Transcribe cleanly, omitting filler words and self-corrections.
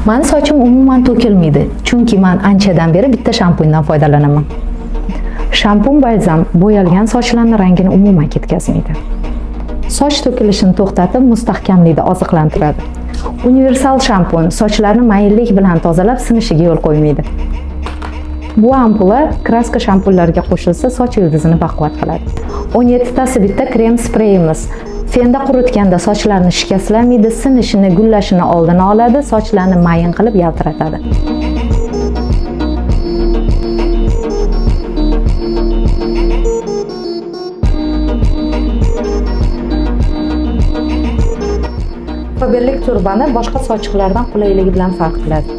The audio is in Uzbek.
Mani sochim umuman to'kilmaydi, chunki man anchadan beri bitta shampundan foydalanaman. Shampun balzam bo'yalgan sochlarni rangini umuman ketkazmaydi. Soch to'kilishini to'xtatib, mustahkamlaydi, oziqlantiradi. Universal shampun sochlarni mayinlik bilan tozalab, sinishiga yo'l qo'ymaydi. Bu ampula kraska shampunlarga qo'shilsa, soch ildizini baquvvat qiladi. 17 tasi bitta krem spreyimiz. Fenda quritganda sochlarni shikastlamaydi, sinishini, gullashini oldini oladi, sochlarni mayin qilib yaltiratadi. Faberlic turbani boshqa sochiqlardan qulayligi bilan farq qiladi.